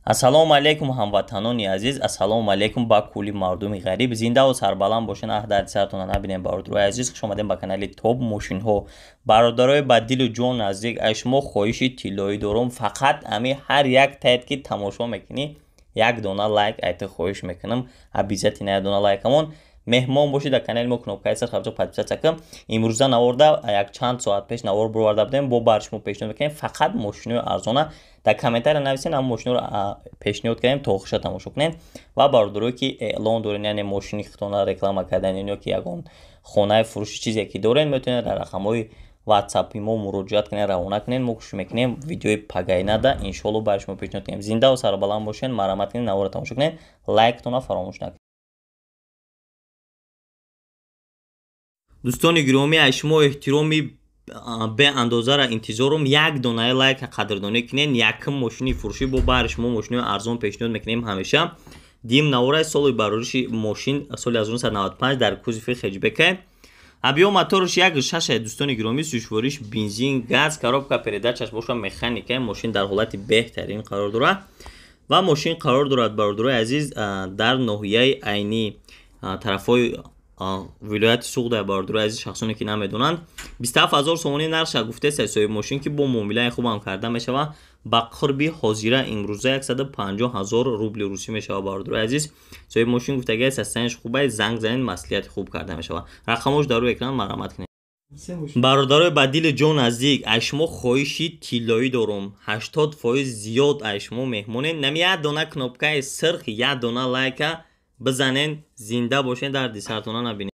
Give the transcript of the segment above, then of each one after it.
Ассалому алайкум, ҳамватанони азиз, ассалому алайкум ба кулли мардуми ғариб. Зиндаву сарбаланд бошен, аҳ дарди сартона набинем. Бародарои азиз, хуш омадем ба канали Топ мошинҳо. Бародарои ба дилу ҷон наздик, аз шумо хоҳиши тиллоӣ дорум, фақат ами ҳар як таед ки тамошо мекунӣ, як дона лайк айти хоҳиш мекунам, обязательно як дона лайкамон. Меҳмон бошед дар канали мо, кнопкаи сар хабчо подписаться кун. Имрӯза наворда як чанд соат пеш навор бироварда будем, бо бар шумо пешниҳод мекунем фақат мошинои арзона. Дар комментария нависен, ҳам мошиноро пешниҳод кардем, то охиша тамошо кунед. Ва бародарое ки эълон дорен, яъне мошини худтона реклама кардан ё ки ягон хонаи фурӯши чизе ки дорен, метавонед дар рақамҳои ватсапи мо муроҷиат кунед, равона кунед. Мо кӯшиш мекунем видеои пагайнада иншоалло бар шумо пешниҳод кунем. Зиндаву сарбаланд бошед, марҳамат кунед, наворро тамошо кунед, лайктона фаромӯш накунед. Дӯстони гиромӣ, аз шумо эҳтироми беандозаро интизорум, як донаи лайка қадрдонӣ кунед. Якум мошини фурӯшӣ бо баҳри шумо мошинои арзон пешниҳод мекунем ҳамеша. Дим навораи соли барориши мошин соли 1995 дар кузови хеҷбека. Объём моторш 1,6. Дӯстони гиромӣ, сӯзишвориш бензин, газ, коробка передачаш боша механика. Мошин дар ҳолати беҳтарин қарор дорад ва мошин қарор дорад, бародарои азиз, дар ноҳияи Айнӣ, тарафҳои вилояти Суғда. Бародарои азиз, шахсоне ки намедонанд, 27 000 сомонӣ нархша гуфтест соҳиби мошин, ки бо муомилаи хубам карда мешавад. Ба қурби ҳозира имрӯза 150 000 рубли русӣ мешавад. Бародарои азиз, соҳиби мошин гуфтагиаст, состоянияш хуб аст, занг занед, маслиҳати хуб карда мешавад. Рақамҳош дар рӯи экран, марҳамат кунед. Бародарои ба дили ҷон наздик, аз шумо хоҳиши тиллоӣ дорум, 80% зиёд аз шумо меҳмонем. Нами як дона кнопкаи сирх, як дона лайка бизанен, зинда бошен, дарди сартона набинед.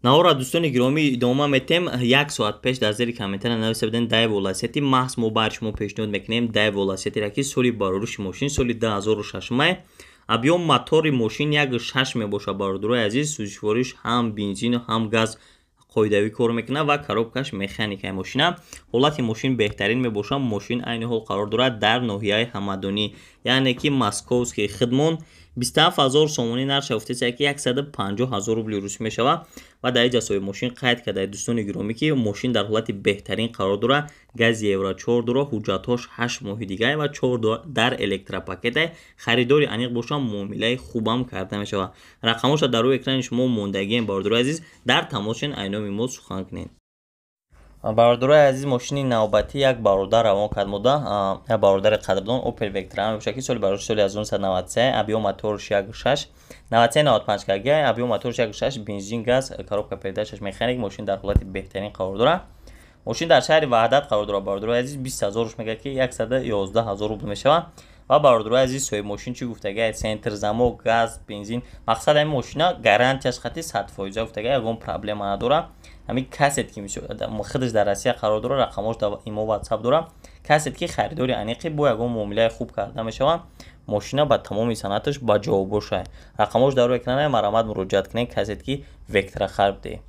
Навора, дӯстони гиромӣ, идома метем. Як соат пеш дар зери комментария нависта будем Дайва Ласети. Маҳз мо бар шумо пешниҳод мекунем Дайва Ласетиро, ки соли барориши мошин соли 2006 май, объём мотори мошин 1,6 мебошад. Бародарои азиз, сӯзишвориш ҳам бензину ҳам газ қоидавӣ кор мекунад ва коробкаш механикаи мошина. Ҳолати мошин беҳтарин мебошад. Мошин айни ҳол қарор дорад дар ноҳияи Ҳамадонӣ, яъне ки московский хидмон. 27 000 сомонӣ нархша гуфтеса, ки 150 000 рубли русӣ мешавад. Ва дар инҷа соҳиби мошин қайд карда, дӯстони гиромӣ, ки мошин дар ҳолати беҳтарин қарор дорад, гази евро 4 дорад, ҳуҷҷатҳош 8 моҳи дигар ва 4 дар электропакета. Харидори аниқ бошад, муомилаи хубам карда мешавад. Рақамҳоша дар рӯи экрани шумо мондагием. Бародарои азиз, дар тамос шен, айноми мо сухан кунед. Бародарои азиз, мошини навбатӣ як бародар равон кард мода, як бародари қадрдон. Opel Vectra мебошад, ки соли барош соли 1993, объём моторш 1,6, 93 95 кг, объём моторш 1,6, бензин, газ, коробка передачаш механик. Мошин дар ҳолати беҳтарин қарор дорад. Мошин дар шаҳри Ваҳдат қарор дорад. Бародарои азиз, 20 000 мегӯяд, ки 111 000 рубл мешавад. Ва бародарои азиз, соҳиби мошин чӣ гуфтага? Центр замок, газ, бензин, мақсад ҳамин мошина гарантияш хати 100% гуфтага, ягон проблема надорад. Ҳамин касет ки худаш дар Россия қарор дорад, рақамҳош дар имо ватсап дорад. Касет ки харидори аниқи, бо ягон муомилаи хуб карда мешавад. Мошина ба тамоми санъаташ ба ҷавоб бошад. Рақамҳош дар рӯи экрана, марҳамат, муроҷиат кунед, касет ки Вектра харидед.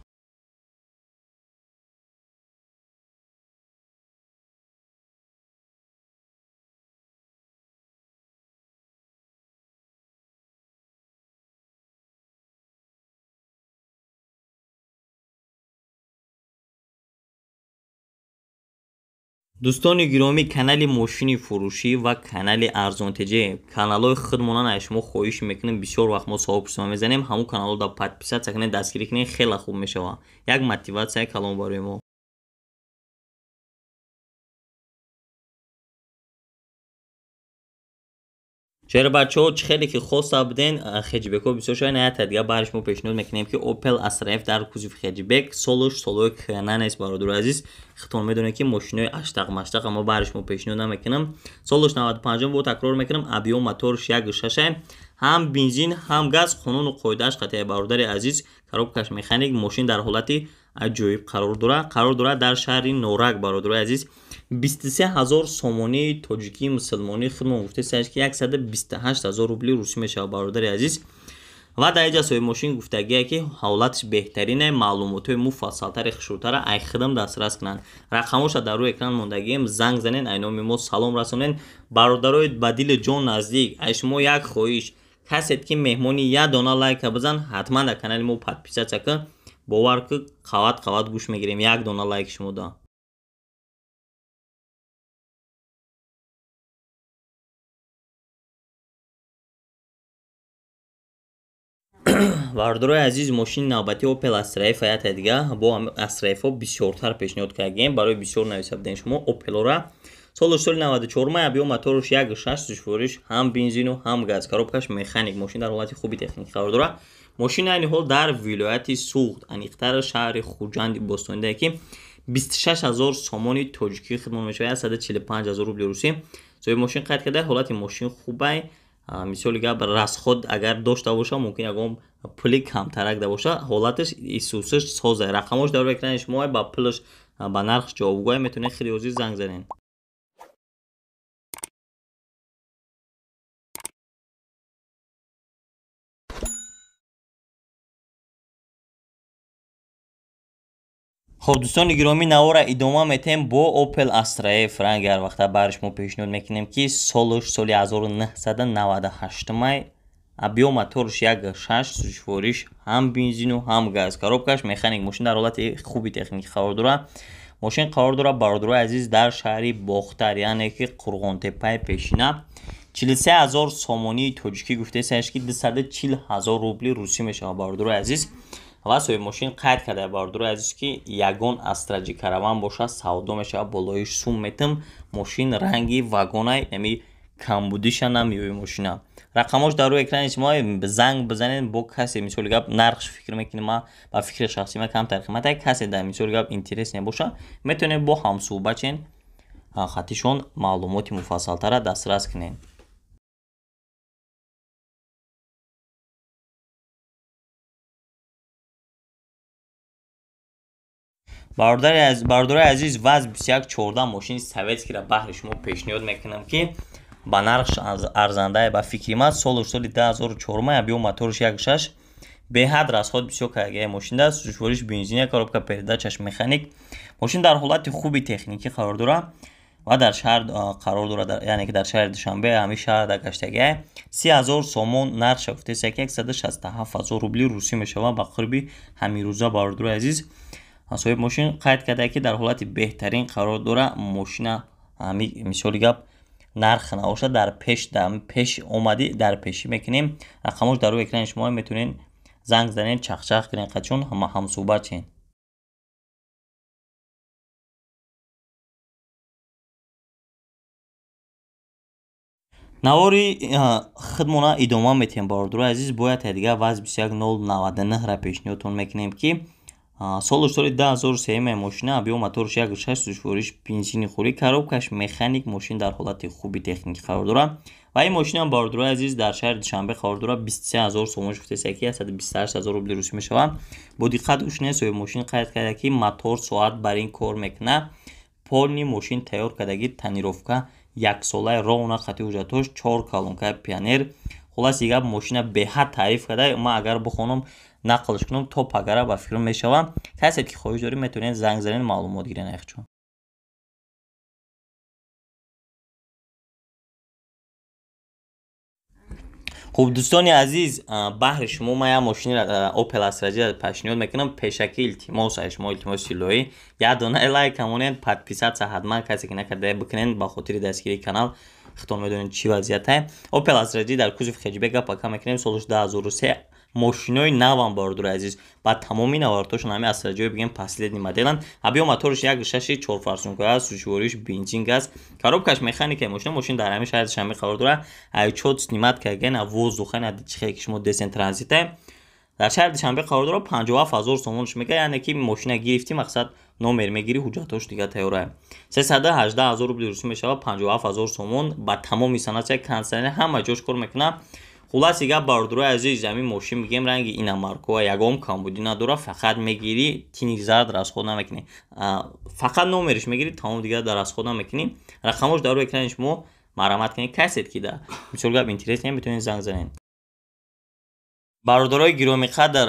Дӯстони гиромӣ, канали мошини фурӯшӣ ва канали арзонтеҷе, каналҳои худмонан аз шумо хоҳиш мекунем. Бисёр вақт мо савол пурсима мезанем, ҳамун каналҳо дар подписаться кунед, дастгирӣ кунед, хеле хуб мешавад, як мотиватсияи калон барои мо. Шербачаҳо, чӣ хеле ки хоста буден, хеҷбекҳо бисёр шуда, як та дига баҳри шумо пешниҳод мекунем, ки Opel Astra F дар кузови хеҷбек, солуш солҳои кӯҳна нест. Бародари азиз, худтон медонед, ки мошинои аштақ маштақ мо баҳри шумо пешниҳод намекунам. Солуш 95, бо такрор мекунам, объём моторш 1,6, ҳам бензин ҳам газ, қонуну қоидааш қатъия. Бародари азиз, коробкаш механик. Мошин дар ҳолати аҷоиб қарор дорад, қарор дорад дар шаҳри Норак. Бародарои азиз, 23 000 сомонии тоҷикии мусулмонӣ худмон гуфтесаш, ки 128 000 рубли русӣ мешавад, бародари азиз. Ва дар инҷа соҳиби мошин гуфтагие, ки ҳолаташ беҳтарине, маълумотҳои муфассалтари хушрӯтара ай худам дастрас кунанд. Рақамҳоша дар рӯи экран мондагием, занг занен, ай номи мо салом расонен. Бародарои ба дили ҷон наздик, ай шумо як хоҳиш: касет ки меҳмони, як дона лайка бизан, ҳатман дар канали мо подписаться кун. Бовар ки, қават қават гӯш мегирем як дона лайк шумо да. Бародарои азиз, мошини навбати Opel Astra F ята дига бо Astra F-ҳо бисёртар пешниҳод кардем, барои бисёр нависа будем шумо Opel-ора. Солаш соли 94 май, объём моторш 1.6, сӯзишвориш ҳам бензину ҳам газ, коробкаш механик, мошин дар ҳолати хуби техникӣ қарор дорад. Мошин айни ҳол дар вилояти Суғд, аниқтар шаҳри Хуҷанди бостонидае ки 26 000 сомони тоҷикӣ хидмат мешавад, 145 000 рубли русӣ. Соҳиби мошин қайд карда, ҳолати мошин хубай, мисоли гап расход агар дошта боша, мумкин ягон пули камтарак да боша, ҳолаташ исусаш соза. Рақамош дар экрани шумо, ба пулаш ба нархш ҷавобгӯя, метавонед хеле ҳозир занг занед. Хоб, дӯстони гиромӣ, навора идома метем бо Opel Astra F ранги ҳар вақта бари шумо пешниҳод мекунем ки солаш соли 1998 май, объём моторш 1.6, сӯзишвориш ҳам бензину ҳам газ, коробкаш механик, мошин дар ҳолати хуби техникӣ қарор дорад. Мошин қарор дорад, бародарои азиз, дар шаҳри Бохтар, яъне ки Қурғонтеппаи пешина. 43 000 сомонии тоҷикӣ гуфтесаш ки 240 000 рубли русӣ мешавад, бародарои азиз. Ва соҳиби мошин қайд карда, бародарои азиз, ки ягон Astra J караван боша, савдо мешавад, болои сум метам. Мошин ранги вагонай, яъне камбудиша намеёи мошина. Рақамош дар рӯи экрани шумо, занг бизанед бо касе, мисоли гап нархш фикр мекунем, ма ба фикри шахсӣ ма камтар қимата, касе дар мисоли гап интерес небоша, метавонед бо ҳамсӯҳбат шен, хатишон маълумоти муфассалтара дастрас кунед. Бародарои азиз, ВАЗ 2114 мошини советскиро баҳри шумо пешниҳод мекунам ки ба нархш арзандае ба фикри ман. Солаш соли 2004 май, объём моторш 1.6, беҳад расход бисёр кардагиа мошин аст, сӯзишвориш бензина, коробка передачаш механик, мошин дар ҳолати хуби техникӣ қарор дорад ва дар шаҳр қарор дорад, яъне ки дар шаҳри Душанбе, ҳамин шаҳр дар гаштагиа. 30 000 сомон нархша гуфтеса ки 167 000 рубли русӣ мешавад ба қурби ҳамин рӯза. Бародарои азиз, соҳиби мошин қайд карда ки дар ҳолати беҳтарин қарор дорад мошина. Ҳами мисоли гап нарх набошад, дар пеш дар пеш омадӣ дар пешӣ мекунем. Рақамош дар рӯи экрани шумо, метавонед занг занед, чахчах кунед, қачон ҳамсӯҳбат шен. Навори худмона идома метиҳем, бародарои азиз, бояд дигар ВАЗ 21099 ра пешниҳодтон мекунем ки солаш соли 2003 мошина, объём моторш 1.6, сӯзишвориш бензини хӯрӣ, коробкаш механик, мошин дар ҳолати хуби техникӣ қарор дорад. Ва ин мошинам, бародарои азиз, дар шаҳри Душанбе қарор дорад. 23 000 сомон гуфтеса ки 128 000 рубли русӣ мешавад. Бо диққат гӯш кунед, соҳиби мошин қайд карда ки мотор соат бар ин кор мекунад, полный мошин тайёр кардагӣ, тонировка яксолаи ровно, хати ҳуҷҷатҳош, чор колонкаи Пионер. Хулоси гап, мошина беҳад таъриф карда, ман агар бихонам, нақлш кунам, то пагара ба фикрам мешавам. Касе ки хоҳиш доред, метавонед занг занед, маълумот гиред яхчон. Хуб, дӯстони азиз, баҳри шумо ман як мошинро Opel Astra J пешниҳод мекунам. Пешакӣ илтимос аз шумо, илтимоси илоҳӣ, як дона лайк монед, подписаться ҳатман касе ки накарда бикунед, ба хотири дастгирии канал. Худтон медонед чӣ вазъиятае. Opel Astra J дар кузов хэтчбек пака мекунем, солаш 2003, мошинои навам, бародари азиз, ба тамоми навартошон ҳами Astra J бигем последний моделанд. Объём моторш 1.6, чорфарсунка, сӯзишвориш бензин, газ, коробкаш механика. Мошин дар ҳамин шаҳри Душанбе қарор дорад. Айчот снимать кардан воздуха на чихе ки шумо десен транзита дар шаҳри Душанбе қарор дорад. 57 000 сомонш мега, яъне ки мошина гирифтӣ, мақсад номер мегирӣ, ҳуҷҷатҳош дига тайёра. 318 000 рубли русӣ мешавад, 57 000 сомон. Ба тамоми санатия, кондиционер, ҳама ҷош кор мекунад. Хулоси гап, бародарои азиз, ҳамин мошин мегӯем ранги иномаркова, ягон камбудӣ надорад, фақат мегирӣ, тини зард расход намекунӣ, фақат номериш мегирӣ, тамом, дигар дар расход намекунӣ. Рақамош дар рӯи экрани шумо, марҳамат кунед. Касед ки да мисол гап интерес метавонед занг занед. Бародарои гиромиқадр,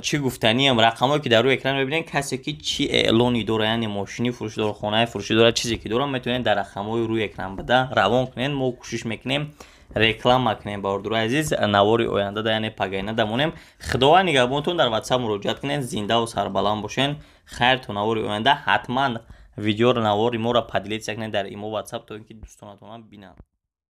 чӣ гуфтаниям, рақамое ки дар рӯи экран мебинед, касе ки чӣ эълоне дора, яъне мошини фурӯшӣ дора, хонаи фурӯшӣ дора, чизе ки дора, метавонед дар рақамҳои рӯи экран буда равон кунед, мо кӯшиш мекунем реклама кунем. Бародарои азиз, навори оянда да, яъне пагайна дамонем. Худованд нигаҳбонтон, дар Ватсап муроҷиат кунед, зиндаву сарбаланд бошед. Хайр, то навори оянда. Ҳатман видеоро, навори моро поделиться кунед дар имо, Ватсап, то ин ки дӯстонатонам бинанд.